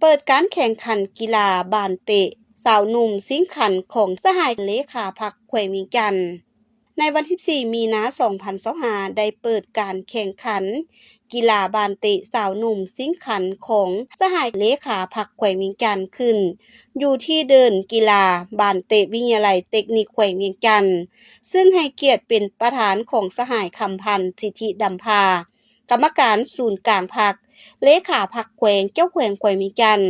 ເປີດການແຂ່ງຂັນກິລາບານເຕະຊາວໜຸ່ມຊິງຂັນຂອງສະຫາຍເລຂາພັກແຂວງວຽງຈັນ. ໃນວັນທີສິບສີ່ ມີນາ ສອງພັນຊາວຫ້າ ໄດ້ເປີດການແຂ່ງຂັນກິລາບານເຕະຊາວໜຸ່ມຊິງຂັນຂອງສະຫາຍເລຂາພັກແຂວງວຽງຈັນຂຶ້ນ ຢູ່ທີ່ເດີ່ນກິລາບານເຕະວິທະຍາໄລເຕັກນິກແຂວງວຽງຈັນ ຊຶ່ງໃຫ້ກຽດເປັນປະທານຂອງສະຫາຍ ຄຳພັນ ສິດທິດຳພາ ກຳມະການສູນກາງພັກ, ເລຂາພັກແຂວງ, ເຈົ້າແຂວງແຂວງວຽງຈັນ,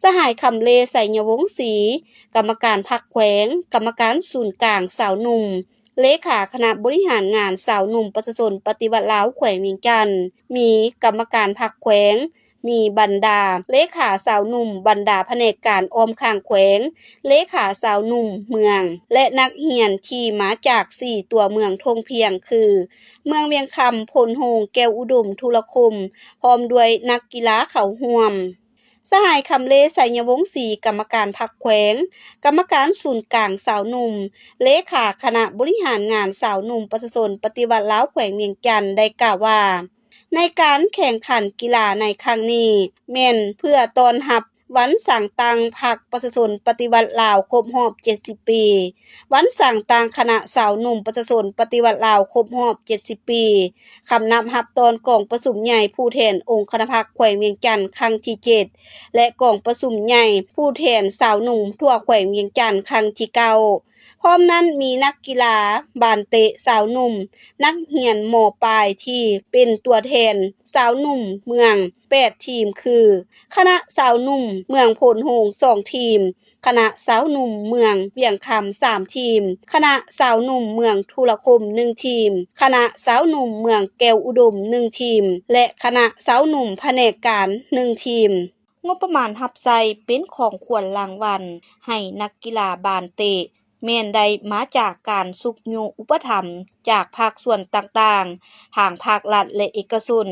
ສະຫາຍ ຄຳເລ ໄຊຍະວົງສີ ກຳມະການພັກແຂວງ, ກຳມະການສູນກາງຊາວໜຸ່ມ, ເລຂາຄະນະບໍລິຫານງານຊາວໜຸ່ມປະຊາຊົນປະຕິວັດລາວແຂວງວຽງຈັນ, ມີກຳມະການພັກແຂວງ, ມີບັນດາເລຂາຊາວໜຸ່ມບັນດາພະແນກການອ້ອມຂ້າງແຂວງ, ເລຂາຊາວໜຸ່ມເມືອງ ແລະ ນັກຮຽນທີ່ມາຈາກສີ່ຕົວເມືອງທົ່ງພຽງ ຄື ເມືອງວຽງຄຳ, ໂພນໂຮງ, ແກ້ວອຸດົມ, ທຸລະຄົມ ພ້ອມດ້ວຍນັກກິລາເຂົ້າຮ່ວມ. ສະຫາຍ ຄຳເລ ໄຊຍະວົງສີ ກຳມະການພັກແຂວງ, ກຳມະການສູນກາງຊາວໜຸ່ມ, ເລຂາຄະນະບໍລິຫານງານຊາວໜຸ່ມປະຊາຊົນປະຕິວັດລາວແຂວງວຽງຈັນ ໄດ້ກ່າວວ່າ ໃນການແຂ່ງຂັນກິລາໃນຄັ້ງນີ້ ແມ່ນເພື່ອຕ້ອນຮັບວັນສ້າງຕັ້ງພັກປະຊາຊົນປະຕິວັດລາວຄົບຮອບເຈັດສິບປີ, ວັນສ້າງຕັ້ງຄະນະຊາວໜຸ່ມປະຊາຊົນປະຕິວັດລາວຄົບຮອບເຈັດສິບປີ, ຄຳນັບຮັບຕອນກອງປະຊຸມໃຫຍ່ຜູ້ແທນອົງຄະນະພັກແຂວງວຽງຈັນຄັ້ງທີເຈັດ ແລະ ກອງປະຊຸມໃຫຍ່ຜູ້ແທນຊາວໜຸ່ມທົ່ວແຂວງວຽງຈັນຄັ້ງທີເກົ້າ. ພ້ອມນັ້ນມີນັກກິລາບານເຕະຊາວໜຸ່ມ, ນັກຮຽນ ມ.ປາຍ ທີ່ເປັນຕົວແທນຊາວໜຸ່ມເມືອງແປດທີມ ຄື ຄະນະຊາວໜຸ່ມເມືອງໂພນໂຮງສອງທີມ, ຄະນະຊາວໜຸ່ມເມືອງວຽງຄຳສາມທີມ, ຄະນະຊາວໜຸ່ມເມືອງທຸລະຄົມໜຶ່ງທີມ, ຄະນະຊາວໜຸ່ມເມືອງແກ້ວອຸດົມໜຶ່ງທີມ ແລະ ຄະນະຊາວໜຸ່ມພະແນກການໜຶ່ງທີມ. ງົບປະມານຮັບໃຊ້ເປັນຂອງຂວັນລາງວັນໃຫ້ນັກກິລາບານເຕະ ແມ່ນໄດ້ມາຈາກການຊຸກຍູ້ອຸປະຖຳຈາກພາກສ່ວນຕ່າງໆ ທາງພາກລັດ ແລະ ເອກະຊົນ,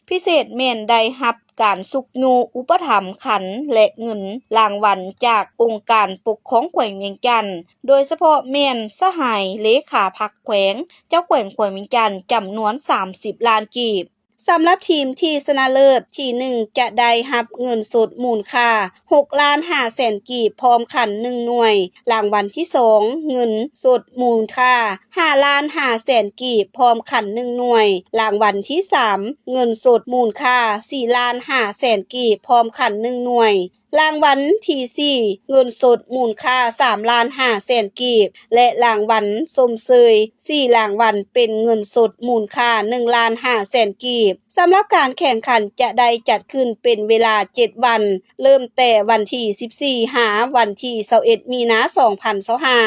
ພິເສດແມ່ນໄດ້ຮັບການຊຸກຍູ້ອຸປະຖຳຂັນ ແລະ ເງິນລາງວັນຈາກອົງການປົກຄອງແຂວງວຽງຈັນ, ໂດຍສະເພາະແມ່ນສະຫາຍເລຂາພັກແຂວງ, ເຈົ້າແຂວງແຂວງວຽງຈັນ ຈຳນວນສາມສິບລ້ານກີບ. ສຳລັບທີມທີ່ຊະນະເລີດທີໜຶ່ງ ຈະໄດ້ຮັບເງິນສົດມູນຄ່າຫົກລ້ານຫ້າແສນກີບ ພ້ອມຂັນໜຶ່ງໜ່ວຍ, ລາງວັນທີສອງ ເງິນສົດມູນຄ່າຫ້າລ້ານຫ້າແສນກີບ ພ້ອມຂັນໜຶ່ງໜ່ວຍ, ລາງວັນທີສາມ ເງິນສົດມູນຄ່າສີ່ລ້ານຫ້າແສນກີບ ພ້ອມຂັນໜຶ່ງໜ່ວຍ. ລາງວັນທີສີ່ ເງິນສົດມູນຄ່າສາມລ້ານຫ້າແສນກີບ ແລະ ລາງວັນຊົມເຊີຍສີ່ລາງວັນ ເປັນເງິນສົດມູນຄ່າໜຶ່ງລ້ານຫ້າແສນກີບ. ສຳລັບການແຂ່ງຂັນຈະໄດ້ຈັດຂຶ້ນເປັນເວລາເຈັດວັນ, ເລີ່ມແຕ່ວັນທີສິບສີ່ ຫາວັນທີຊາວເອັດ ມີນາ ສອງພັນຊາວຫ້າ.